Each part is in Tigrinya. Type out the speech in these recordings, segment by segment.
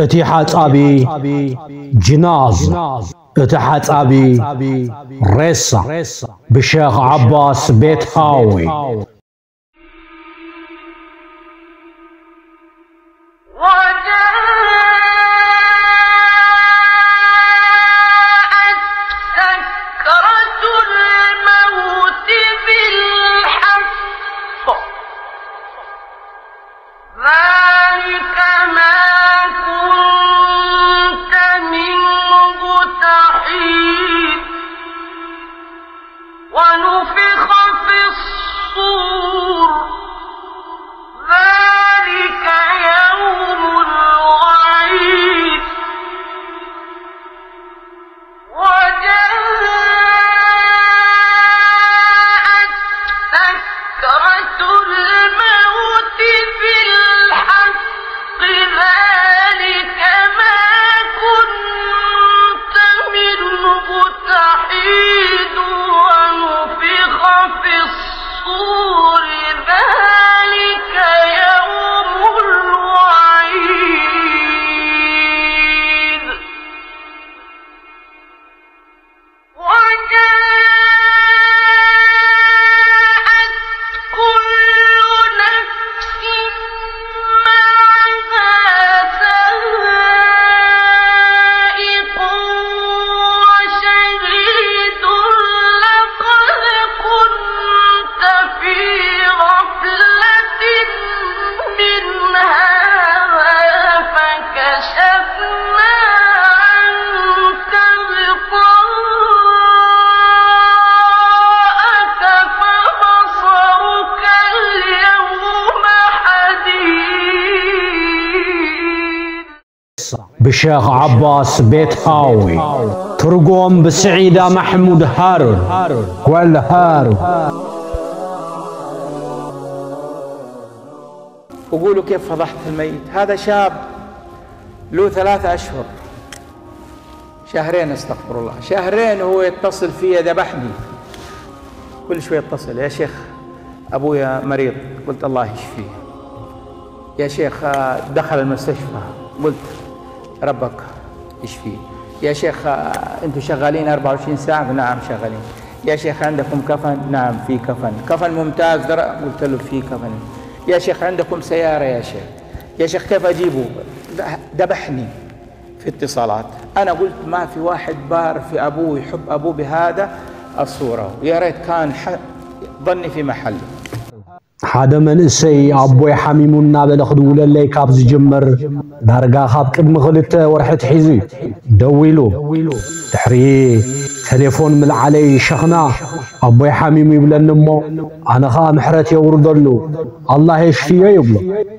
እቲ ሓጻቢ ጅናዝ፣ እቲ ሓጻቢ ሬሳ፣ ብሸኽ ዓባስ ቤትሃዊ። وجاءت سكرة الموت بالحق، ذلك ما كنت منه تحيد. ونفخ في الصور، ذلك يوم الوعيد. وجاءت سكرة الموت بالحق، ذلك ما كنت منه تحيد، ونفخ في الصور، ذلك يوم الوعيد. وجاءت كل نفس معها سائق وشهيد، لقد كنت في غفلة من هذا، فكشفنا عنك غطاءك فبصرك اليوم حديد. ብሸኽ ዓባስ ቤትሃዊ። ትርጎም ብስዒዳ ማሕሙድ ሃሩን። ጓል ሃሩን። وقولوا كيف فضحت الميت. هذا شاب له ثلاثة أشهر، شهرين، أستغفر الله، شهرين هو يتصل فيا، ذبحني. كل شوي يتصل: "يا شيخ، أبويا مريض." قلت: "الله يشفيه." "يا شيخ، آه، دخل المستشفى." قلت: "ربك يشفيه." "يا شيخ، آه، أنتوا شغالين أربعة وعشرين ساعة؟" "نعم، شغالين." "يا شيخ، عندكم كفن؟" "نعم، في كفن." "كفن ممتاز درجة؟" قلت له: "في كفن." "يا شيخ، عندكم سيارة يا شيخ؟" "يا شيخ، كيف أجيبه؟ ذبحني في اتصالات." أنا قلت: "ما في واحد بار في أبوه، يحب أبوه بهذا الصورة. يا ريت كان ح-، ظني في محله." ሓደ መንእሰይ ኣቦይ ሓሚሙ እናበለ ክድውለለይ ካብ ዝጅምር ዳርጋ ካብ ቅድሚ ክልተ ወርሒ ኣትሒዙ እዩ ደዊሉ። ድሕሪ ቴሌፎን ምልዓለይ ሸኽና ኣቦይ ሓሚሙ ይብለኒ እሞ ኣነ ኸኣ ምሕረት የውርደሉ ኣላህ የሽፍዮ ይብሎ።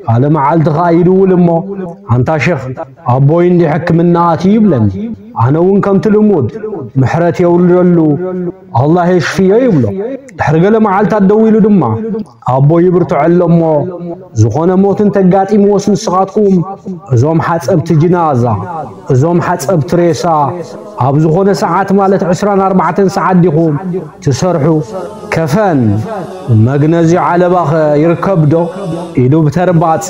ካልእ መዓልቲ ኸኣ ይድውል እሞ ኣንታ ሸኽ ኣቦይ እንዲ ሕክምና ኣትዩ ይብለኒ። ኣነ እውን ከምቲ ልሙድ ምሕረት የውርደሉ ኣላህ የሽፍዮ ይብሎ። ድሕሪ ገለ መዓልታት ደዊሉ ድማ ኣቦይ ይብርትዖ ኣሎ እሞ ዝኾነ ሞት እንተጋጢምዎስ ንስኻትኩም እዞም ሓጸብቲ ጅናዛ፣ እዞም ሓጸብቲ ሬሳ ኣብ ዝኾነ ሰዓት ማለት ዕስራን ኣርባዕተን ሰዓት ዲኹም ትሰርሑ? ከፈን መግነዚ ዓለባኸ ይርከብዶ? ኢሉ ብተርባጽ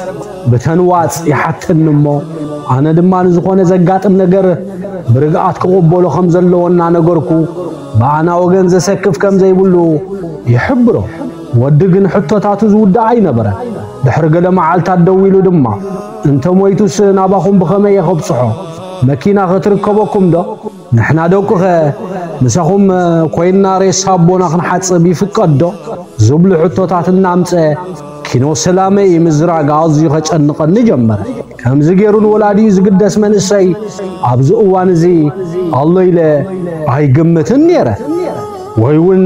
ብተንዋጽ ይሓተኒ እሞ ኣነ ድማ ንዝኾነ ዘጋጥም ነገር ብርግኣት ክቕበሎ ከም ዘለዎ እናነገርኩ ብኣና ወገን ዘሰክፍ ከም ዘይብሉ ይሕብሮ። ወዲ ግን ሕቶታቱ ዝውዳእ ኣይነበረን። ድሕሪ ገለ መዓልታት ደዊሉ ድማ እንተ ሞይቱስ ናባኹም ብኸመይ እየ ከብጽሖ? መኪና ኸ ትርከበኩም ዶ? ንሕና ደቁኸ ምሳኹም ኮይንና ሬሳ ኣቦና ክንሓጽብ ይፍቀድ ዶ? ዝብሉ ሕቶታት እናምጽአ ኪኖ ሰላመይ ምዝራግ ኣዝዩ ኸጨንቐኒ ጀመረ። ከምዚ ገይሩ ንወላዲኡ ዝግደስ መንእሰይ ኣብዚ እዋን እዚ ኣሎ ኢለ ኣይግምትን ነይረ። ወይ እውን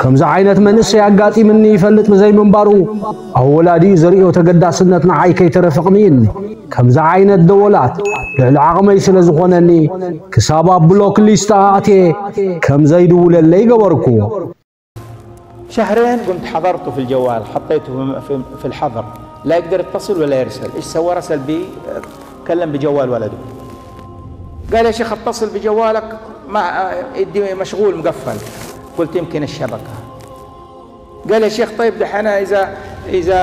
ከምዚ ዓይነት መንእሰይ ኣጋጢምኒ ይፈልጥ ብዘይምንባሩ ኣብ ወላዲኡ ዘርእዮ ተገዳስነት ንዓይ ከይተረፈ ኣቕኒእኒ። ከምዚ ዓይነት ደወላት ልዕሊ ዓቕመይ ስለ ዝኾነኒ ክሳብ ኣብ ብሎክ ሊስት ኣእትየ ከም ዘይድውለለይ ገበርኩዎ። شهرين قمت حظرته في الجوال، حطيته في، في، في الحظر، لا يقدر يتصل ولا يرسل. ايش سوى؟ رسل بي، كلم بجوال ولده. قال: "يا شيخ، اتصل بجوالك، ما، يدي مشغول مقفل." قلت: "يمكن الشبكة." قال: "يا شيخ، طيب، دحين اذا، اذا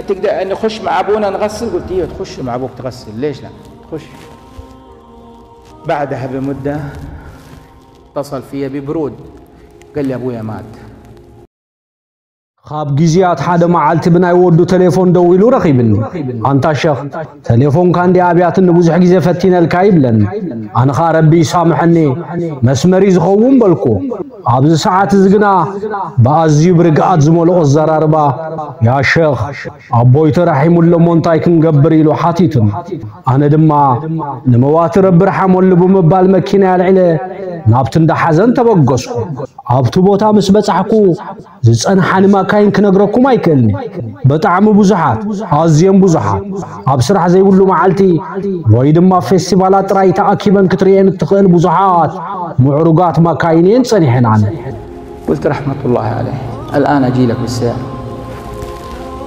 تقدر نخش مع ابونا نغسل؟" قلت: "ايوه، تخش مع ابوك تغسل، ليش لا؟" خش. بعدها بمدة اتصل فيا ببرود، قال لي: "أبويا مات." ካብ ግዜያት ሓደ መዓልቲ ብናይ ወዱ ቴሌፎን ደዊሉ ረኺብኒ። "ኣንታ ሸኽ፣ ቴሌፎንካ እንዲ ኣብያትኒ ብዙሕ ግዜ ፈቲነልካ" ይብለኒ። ኣነ ኸኣ "ረቢ ይሳምሐኒ፣ መስመሪ ዝኸውን" በልኩ። ኣብዚ ሰዓት እዚ ግና ብኣዝዩ ብርግኣት ዝመልኦ ኣዘራርባ "ያ ሸኽ፣ ኣቦይ ተራሒሙ ኣሎ እሞ እንታይ ክንገብር?" ኢሉ ሓቲቱኒ። ኣነ ድማ "ንመዋቲ ረቢ ርሓመሉ" ብምባል መኪና ኣልዒለ ናብቲ እንዳ ሓዘን ተበገስኩ። ኣብቲ ቦታ ምስ በጻሕኩ ዝጸንሓኒ ማካይን ክነግረኩም ኣይክእልኒ። ብጣዕሚ ብዙሓት፣ ኣዝየን ብዙሓት፣ ኣብ ስራሕ ዘይብሉ መዓልቲ ወይ ድማ ፌስቲቫላት ጥራይ ተኣኪበን ክትርእየን እትኽእል ብዙሓት ምዕሩጋት ማካይን እየን ጸኒሐናኒ። قلت: "رحمة الله عليه، الآن أجي لك بالسيارة."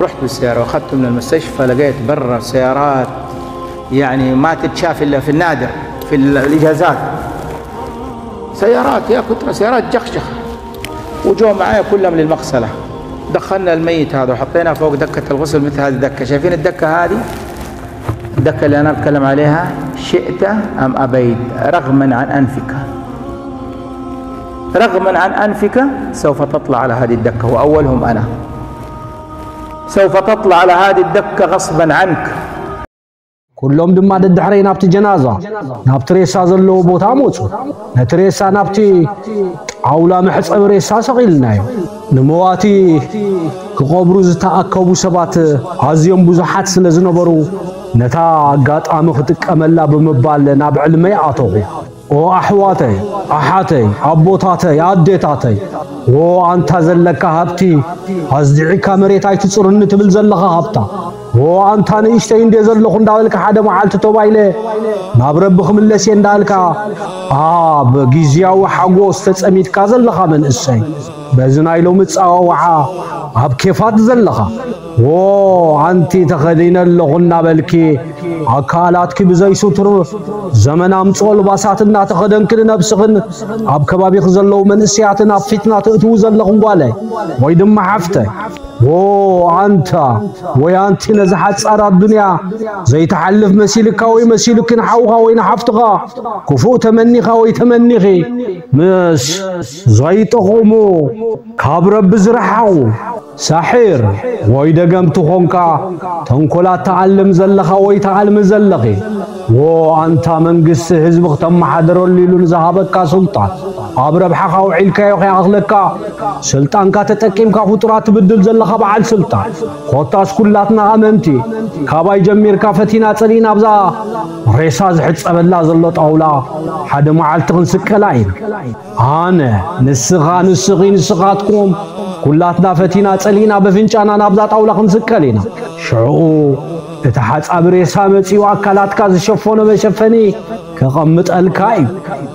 رحت بالسيارة وأخذته من المستشفى، لقيت برا سيارات، يعني، ما تتشاف إلا في النادر، في ال-، الإجازات. سيارات يا كترة، سيارات جخشخة. وجو معايا كلهم للمغسلة. دخلنا الميت هذا وحطيناه فوق دكة الغسل، مثل هذه الدكة. شايفين الدكة هذه؟ الدكة اللي أنا بتكلم عليها، شئت أم أبيت، رغما عن أنفك. رغما عن أنفك سوف تطلع على هذه الدكة، وأولهم أنا. سوف تطلع على هذه الدكة غصبا عنك. ኩሎም ድማ ደድሕረይ ናብቲ ጀናዛ፣ ናብቲ ሬሳ ዘለዎ ቦታ መጹ። ነቲ ሬሳ ናብቲ ጣውላ መሕጸቢ ሬሳ ሰቒልናዮ። ንመዋቲ ክቐብሩ ዝተኣከቡ ሰባት ኣዝዮም ብዙሓት ስለ ዝነበሩ፣ ነታ ኣጋጣሚ ክጥቀመላ ብምባል ናብ ዕልመይ ኣተኹ። "ኦ ኣሕዋተይ፣ ኣሓተይ፣ ኣቦታተይ፣ ኣዴታተይ፣ ዎ ኣንታ ዘለካ ሃብቲ፣ ኣዝዲዕካ መሬት ኣይትጽሩኒ ትብል ዘለኻ ሃብታ፣ ዎ ኣንታ ንእሽተይ እንዴ ዘለኹ እንዳበልካ ሓደ መዓልቲ ተባይለ ናብ ረቢ ክምለስ እየ እንዳበልካ ኣብ ግዝያዊ ሓጎስ ተጸሚድካ ዘለኻ መንእሰይ፣ በዚ ናይ ሎሚ ጸዋውዓ ኣብ ኬፋት ዘለኻ፣ ዎ ኣንቲ ተኸዲነ ኣለኹ እናበልኪ ኣካላትኪ ብዘይስቱር ዘመን ኣምጽኦ ልባሳት እናተኸደንኪ ንነብስኽን ኣብ ከባቢኺ ዘለዉ መንእሰያትን ኣብ ፊትና ትእትዉ ዘለኹም ጓለይ ወይ ድማ ሓፍተይ፣ ዎ ኣንታ ወይ ኣንቲ ነዛ ሓጻር ኣዱንያ ዘይትሓልፍ መሲልካ ወይ መሲሉኪ ንሓውኻ ወይ ንሓፍትኻ ክፉእ ተመኒኻ ወይ ተመኒኺ ምስ ዘይጠቕሙ ካብ ረቢ ዝረሓቑ ሳሒር ወይ ደገምቲ ኾንካ ተንኮላት ትኣልም ዘለኻ ወይ ትኣልሚ ዘለኺ፣ ዎ ኣንታ መንግስቲ ህዝቢ ክተመሓድረሉ ኢሉ ንዝሃበካ ስልጣን፣ ኣብ ረብሓኻ ኣውዒልካዮ ከይኣኽለካ፣ ስልጣንካ ተጠቂምካ ፍጡራት ትብድል ዘለኻ በዓል ስልጣን፣ ኮታስ ኩላትና ኣመንቲ፣ ካባይ ጀሚርካ ፈቲና ጸሊእና ኣብዛ ሬሳ ዝሕጸበላ ዘሎ ጣውላ ሓደ መዓልቲ ክንስቀላ ኢና። ኣነ፣ ንስኻ፣ ንስኺ፣ ንስኻትኩም፣ ኩላትና ፈቲና ጸሊእና በፍንጫና ናብዛ ጣውላ ክንስቀል ኢና። ሽዑ፣ እቲ ሓጻቢ ሬሳ መጺኡ ኣካላትካ ዝሸፈኖ መሸፈኒ ከቐምጠልካ እዩ።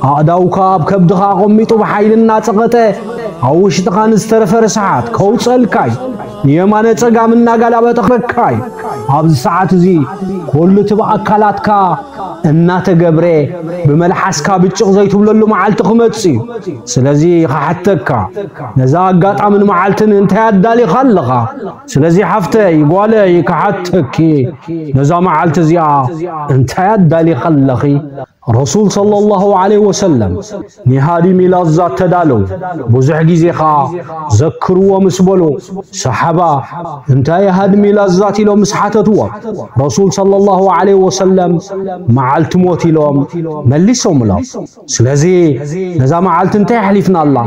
ኣእዳውካ ኣብ ከብድኻ ኣቐሚጡ ብሓይሊ እናጸቐጠ፣ ኣብ ውሽጥኻ ንዝተረፈ ርስሓት ከውጸልካ እዩ። ንየማነ ጸጋም እናጋላበጠ ክረካ እዩ። ኣብዚ ሰዓት እዚ፣ ኩሉ እቲ ብኣካላትካ እናተገብረ ብመልሓስካ ብጭቕ ዘይትብለሉ መዓልቲ ክመጽእ እዩ። ስለዚ ክሓተካ፣ ነዛ ኣጋጣምን መዓልትን እንታይ ኣዳሊኻ ኣለኻ? ስለዚ ሓፍተይ፣ ጓለይ፣ ክሓተኪ፣ ነዛ መዓልቲ እዚኣ እንታይ ኣዳሊኻ ኣለኺ? ረሱል ሰለላሁ ዐለይሂ ወሰለም ንሃድሚ ላዛት ተዳለዉ። ብዙሕ ግዜ ኸኣ ዘክርዎ ምስ በሉ፣ ሰሓባ እንታይ ሃድሚ ላዛት ኢሎም ምስ ሓተትዎም፣ ረሱል ሰለላሁ ዐለይሂ ወሰለም መዓልቲ ሞት ኢሎም መሊሶምሎም። ስለዚ ነዛ መዓልቲ እንታይ ኣሕሊፍናላ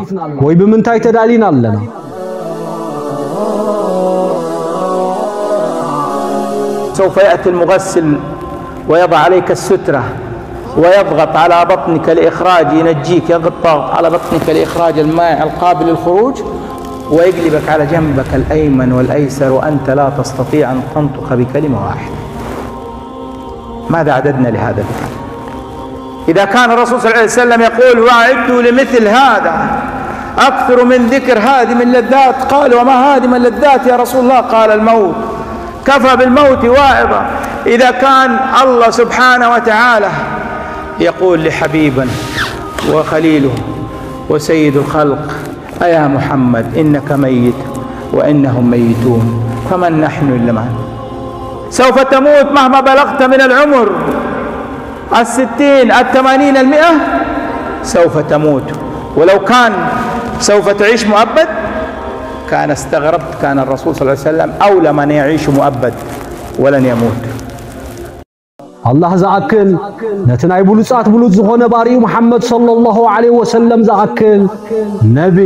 ወይ ብምንታይ ተዳሊና ኣለና? سوف يأتي المغسل ويضع عليك السترة ويضغط على بطنك لإخراج، ينجيك، يضغط على بطنك لإخراج المائع القابل للخروج، ويقلبك على جنبك الأيمن والأيسر، وأنت لا تستطيع أن تنطق بكلمة واحدة. ماذا أعددنا لهذا الفعل؟ إذا كان الرسول صلى الله عليه وسلم يقول: "وأعدوا لمثل هذا، أكثروا من ذكر هادم اللذات". قال: "وما هادم اللذات يا رسول الله؟" قال: "الموت. كفى بالموت واعظة". إذا كان الله سبحانه وتعالى يقول لحبيبنا وخليله وسيد الخلق: "أيا محمد، إنك ميت وإنهم ميتون، فمن نحن إلا من سوف تموت مهما بلغت من العمر". الستين، الثمانين، المئة، سوف تموت. ولو كان سوف تعيش مؤبد، كان استغربت، كان الرسول صلى الله عليه وسلم أولى من يعيش مؤبد ولن يموت. ኣላህ ዝኣክል፣ ነቲ ናይ ብሉጻት ብሉጽ ዝኾነ ባሪኡ መሓመድ ሰለላሁ ዐለይሂ ወሰለም ዝኣክል ነቢ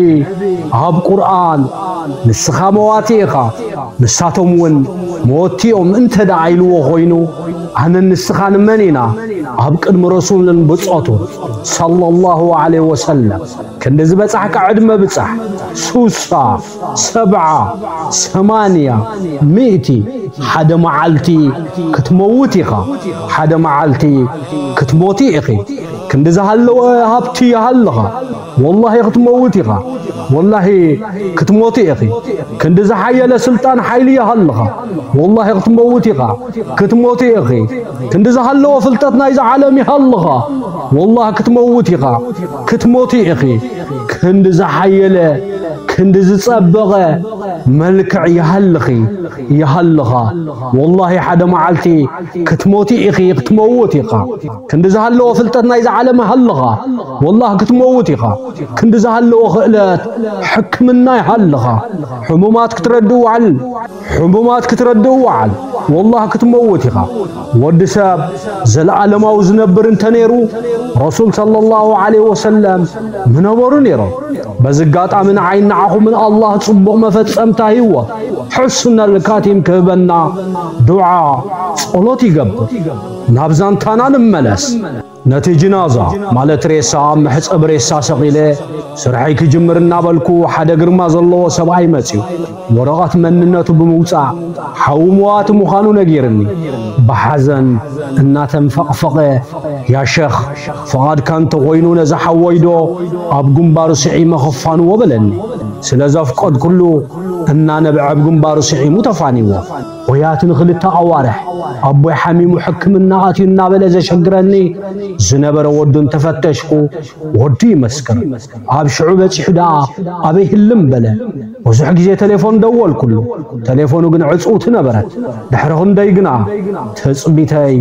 ኣብ ቁርኣን፣ ንስኻ መዋቲ ኢኻ፣ ንሳቶም እውን መወቲኦም እንተ ደኣ ኢልዎ ኮይኑ፣ ኣነን ንስኻን መን ኢና ኣብ ቅድሚ ረሱልን ብጾቱን ሰለላሁ ዐለይሂ ወሰለም ክንዲ ዝበጻሕካ ዕድመ ብጻሕ፣ ሱሳ፣ ሰብዓ፣ ሰማንያ፣ ሚእቲ፣ ሓደ መዓልቲ ክትመውት ኢኻ። ሓደ መዓልቲ ክትሞቲ ኢኺ። ክንዲ ዝሃለወ ሃብቲ ይሃልኻ። ወላሂ ክትመውት ኢኻ። ወላሂ ክትሞቲ ኢኺ። ክንዲ ዝሓየለ ስልጣን ሓይሊ ይሃልኻ። ወላሂ ክትመውት ኢኻ። ክትሞቲ ኢኺ። ክንዲ ዝሃለወ ፍልጠት ናይዚ ዓለም ይሃልኻ። ወላሂ ክትመውት ኢኻ። ክትሞቲ ኢኺ። ክንዲ ዝሓየለ፣ ክንዲ ዝጸበቐ መልክዕ ይሃልኺ፣ ይሃልኻ። ወላሂ ሓደ መዓልቲ ክትሞቲ ኢኺ፣ ክትመውት ኢኻ። ክንዲ ዝሃለወ ፍልጠት ናይዚ ዓለም ይሃልኻ። ወላሂ ክትመውት ኢኻ። ክንዲ ዝሃለወ ክእለት ሕክምና ይሃልኻ። ሕሙማት ክትረድእ ዋዕል። ሕሙማት ክትረድእ ዋዓል። ወላሂ ክትመውት ኢኻ። ወዲ ሰብ ዘለኣለማዊ ዝነብር እንተ ነይሩ፣ ረሱል ሰለላሁ ዐለይሂ ወሰለም ምነበሩ ነይሮም። በዚ ኣጋጣሚ ንዓይን ንዓኹምን ኣላህ ጽቡቕ መፈጸምታ ህይወት፣ ሕሱነል ካቲም ክህበና ዱዓ፣ ጸሎት ይገብር። ናብ ዛንታና ንመለስ። ነቲ ጅናዛ፣ ማለት ሬሳ፣ ኣብ መሕጸቢ ሬሳ ሰቒለ፣ ስርሐይ ክጅምር እናበልኩ፣ ሓደ ግርማ ዘለዎ ሰብኣይ መጺኡ። ወረቐት መንነቱ ብምውጻእ፣ ሓዉ መዋቲ ምዃኑ ነጊርኒ። ብሓዘን እናተንፈቕፈቐ፣ "ያ ሸኽ፣ ፍቓድካ እንተኾይኑ ነዚ ሓወይዶ ኣብ ግንባሩ ስዒመ ክፋንዎ?" በለኒ። ስለ ዘፍቀድኩሉ፣ እናነብዐ ኣብ ግንባሩ ስዒሙ ተፋንዎ። ወያት ንኽልተ ኣዋርሕ ኣቦይ ሓሚሙ ሕክምና ኣትዩ እናበለ ዘሸግረኒ ዝነበረ ወዱ እንተፈተሽኩ፣ ወዱ ይመስክር። ኣብ ሽዑ በጺሑ ደኣ ኣበይ ህልም በለ። ብዙሕ ግዜ ቴሌፎን ደወልኩሉ። ቴሌፎኑ ግን ዕጽውቲ ነበረት። ድሕሪ ክንደይ ግና ትጽቢተይ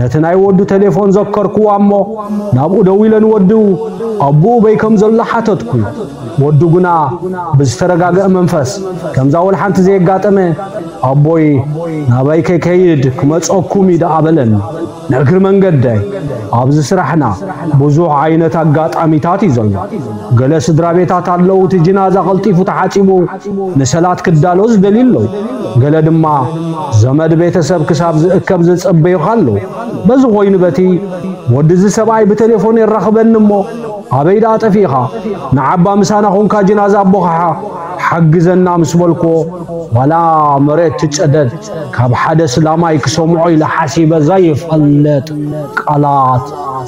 ነቲ ናይ ወዱ ቴሌፎን ዘከርኩዋ እሞ፣ ናብኡ ደዊለ ንወዱ ኣቦኡ በይ ከም ዘሎ ሓተትኩ። ወዱ ግና ብዝተረጋገአ መንፈስ፣ ከምዛ ወላ ሓንቲ ዘየጋጠመ፣ "ኣቦይ፣ ናባይ ከይከይድ ክመጸኩም እዩ ደኣ" በለኒ። ንእግሪ መንገደይ፣ ኣብዚ ስራሕና ብዙሕ ዓይነት ኣጋጣሚታት እዩ ዘሎ። ገለ ስድራ ቤታት ኣለዉ፣ እቲ ጅናዛ ቀልጢፉ ተሓጺቡ ንሰላት ክዳሎ ዝደልዩ ኣለዉ። ገለ ድማ ዘመድ ቤተሰብ ክሳብ ዝእከብ ዝጸበዩኻ ኣለዉ። በዚ ኮይኑ በቲ ወዲ እዚ ሰብኣይ ብቴሌፎን የራኽበኒ እሞ፣ "ኣበይ ደኣ ጠፊእኻ? ንዓባ ምሳና ኾንካ ጅናዛ ኣቦኻ ሓግዘና" ምስ በልክዎ፣ ዋላ መሬት ትጨደድ፣ ካብ ሓደ ስላማይ ክሰምዖ ኢለ ሓሲበ ዘይፈልጥ ቃላት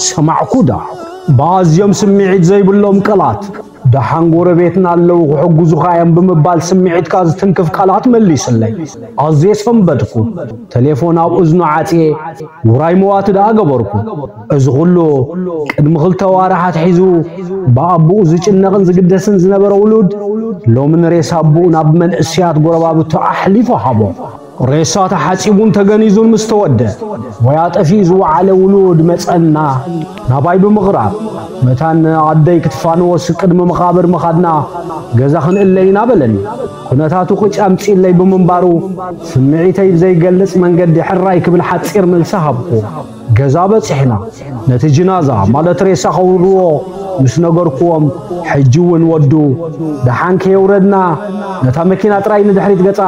ሰማዕኩ ደኣ። ብኣዝዮም ስምዒት ዘይብሎም ቃላት፣ "ደሓን ጎረቤትና ኣለዉ ክሕግዙኻ እዮም" ብምባል ስምዒትካ ዝትንክፍ ቃላት መሊስለይ። ኣዝየ ሰንበድኩ። ቴሌፎን ኣብ እዝኑ ዓጽየ ውራይ መዋቲ ደኣ ገበርኩ። እዚ ኹሉ ቅድሚ ክልተ ኣዋርሕ ኣትሒዙ ብኣቦኡ ዝጭነቕን ዝግደስን ዝነበረ ውሉድ፣ ሎሚ ንሬሳ ኣቦኡ ናብ መንእሰያት ጎረባብቱ ኣሕሊፉ ሃቦ። ሬሳ ተሓጺቡን ተገኒዙን ምስ ተወደ፣ ወይ ኣጠፊኡ ዝወዓለ ውሉድ መጸና ናባይ ብምቕራብ፣ "መታን ኣደይ ክትፋንዎስ ቅድሚ መቓብር ምኻድና ገዛ ክንእለ ኢና" በለኒ። ኩነታቱ ቅጭ ኣምጺእለይ ብምንባሩ፣ ስምዒተይ ብዘይገልጽ መንገዲ ሕራይ ክብል ሓጺር መልሲ ሃብኩ። ገዛ በጺሕና። ነቲ ጅናዛ፣ ማለት ሬሳ ከውርድዎ ምስ ነገርክዎም፣ ሕጂ እውን ወዱ፣ ደሓን ከየውረድና፣ ነታ መኪና ጥራይ ንድሕሪት ገጻ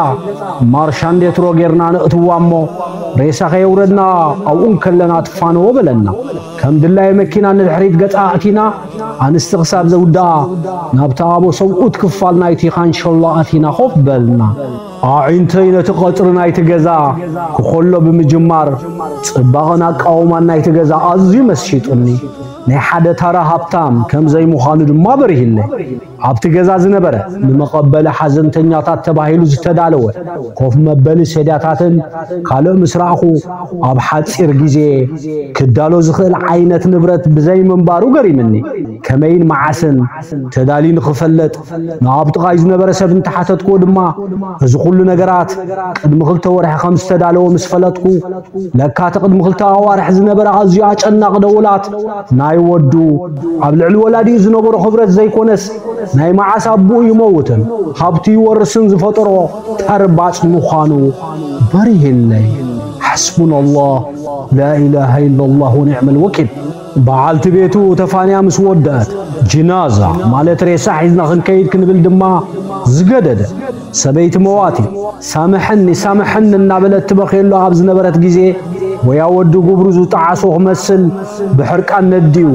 ማርሽ ኣንዴትሮ ጌርና ነእትዋ እሞ፣ ሬሳ ከየውረድና ኣብኡ እንከለና ትፋነዎ በለና። ከም ድላየ መኪና ንድሕሪት ገጻ ኣእቲና፣ ኣንስቲ ክሳብ ዘውድኣ፣ ናብቲ ኣቦ ሰብኡት ክፋል ናይቲ ካንሸሎ ኣቲና ኮፍ በልና። ኣዒንተይ ነቲ ቀጽሪ ናይቲ ገዛ ክኾሎ ብምጅማር፣ ጽባቐን ኣቃውማን ናይቲ ገዛ ኣዝዩ መስሒጡኒ። ናይ ሓደ ተራ ሃብታም ከም ዘይምዃኑ ድማ በሪህለይ። ኣብቲ ገዛ ዝነበረ ንመቐበሊ ሓዘንተኛታት ተባሂሉ ዝተዳለወ ኮፍ መበሊ ሰድያታትን ካልእ ምስ ረኣኹ፣ ኣብ ሓጺር ግዜ ክዳሎ ዝኽእል ዓይነት ንብረት ብዘይምንባሩ ገሪምኒ። ከመይን መዓስን ተዳልዩ ንኽፈለጥ ንኣብ ጥቓይ ዝነበረ ሰብ እንተሓተትኩዎ ድማ፣ እዚ ኩሉ ነገራት ቅድሚ ክልተ ወርሒ ከም ዝተዳለወ ምስ ፈለጥኩ፣ ለካ እቲ ቅድሚ ክልተ ኣዋርሕ ዝነበረ ኣዝዩ ኣጨናቒ ደውላት ናይ ወዱ ኣብ ልዕሊ ወላዲኡ ዝነበሮ ክብረት ዘይኮነስ፣ ናይ መዓስ ኣቦኡ ይመውትን ሃብቱ ይወርስን ዝፈጠሮ ተርባጽ ምዃኑ በሪህለይ። ሓስቡና ኣላህ፣ ላ ኢላሃ ኢላ ኣላህ ወኒዕመል ወኪል። በዓልቲ ቤቱ ተፋንያ ምስ ወደአት፣ ጅናዛ ማለት ሬሳ ሒዝና ክንከይድ ክንብል ድማ ዝገደደ። ሰበይቲ መዋቲ ሳምሐኒ ሳምሐኒ እናበለት ትበኽየሉ ኣብ ዝነበረት ግዜ፣ ወያ ወዲ ግብሩ ዝጠዓሶ ክመስል ብሕርቃን ነዲኡ፣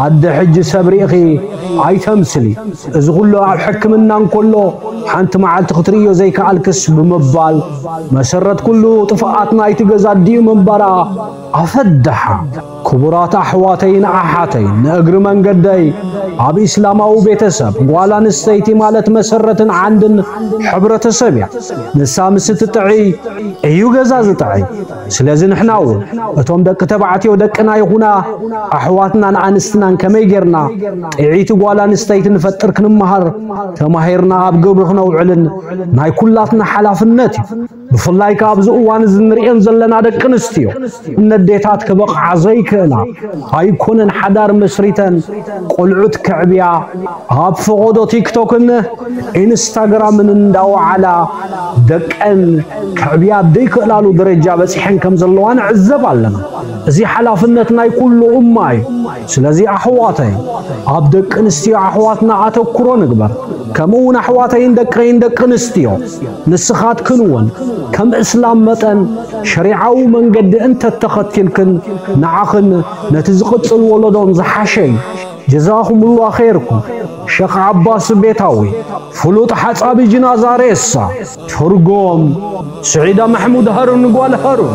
ኣደ ሕጂ ሰብ ርኢኺ ኣይተምስሊ፣ እዚ ኩሉ ኣብ ሕክምና እንከሎ ሓንቲ መዓልቲ ክትርእዮ ዘይከኣልክስ ብምባል፣ መሰረት ኩሉ ጥፍኣት ናይቲ ገዛ ኣዲኡ ምንባራ ኣፈደሓ። ክቡራት ኣሕዋተይን ኣሓተይን፣ ንእግሪ መንገደይ፣ ኣብ ኢስላማዊ ቤተሰብ ጓል ኣንስተይቲ ማለት መሰረትን ዓንድን ሕብረተሰብ እያ። ንሳ ምስ እትጥዒ እዩ ገዛ ዝጥዒ። ስለዚ ንሕና እውን እቶም ደቂ ተባዕትዮ ደቅና ይኹና ኣሕዋትናን ኣንስትናን ከመይ ጌርና ጥዕይቲ ጓል ኣንስተይቲ ንፈጥር ክንመሃር፣ ተማሂርና ኣብ ግብሪ ክነውዕልን ናይ ኩላትና ሓላፍነት እዩ። ብፍላይ ከኣ ኣብዚ እዋን እዚ እንርእየን ዘለና ደቂ ኣንስትዮ፣ ነዴታት ክበቕዓ ዘይክእላ ኣይኮነን፣ ሓዳር መስሪተን ቆልዑት ከዕብያ ኣብ ፈቐዶ ቲክቶክን ኢንስታግራምን እንዳወዓላ ደቀን ከዕብያ ኣብ ዘይክእላሉ ደረጃ በጺሐን ከም ዘለዋ ንዕዘብ ኣለና። እዚ ሓላፍነት ናይ ኩሉ እማ እዩ። ስለዚ ኣሕዋተይ፣ ኣብ ደቂ ኣንስትዮ ኣሕዋትና ኣተኩሮ ንግበር። ከምኡ እውን ኣሕዋተይን ደቀይን ደቂ ኣንስትዮ፣ ንስኻትክን እውን ከም እስላም መጠን ሸሪዓዊ መንገዲ እንተተኸቲልክን፣ ንዓኽን ነቲ ዝቕጽል ወለዶን ዝሓሸ እዩ። ጀዛኹሙላህ ኸይርኩም። ሸኽ ዓባስ ቤታዊ፣ ፍሉጥ ሓጻቢ ጅናዛ ሬሳ። ትርጉም፣ ስዒዳ ማሕሙድ ሃሩን ጓል ሃሩን።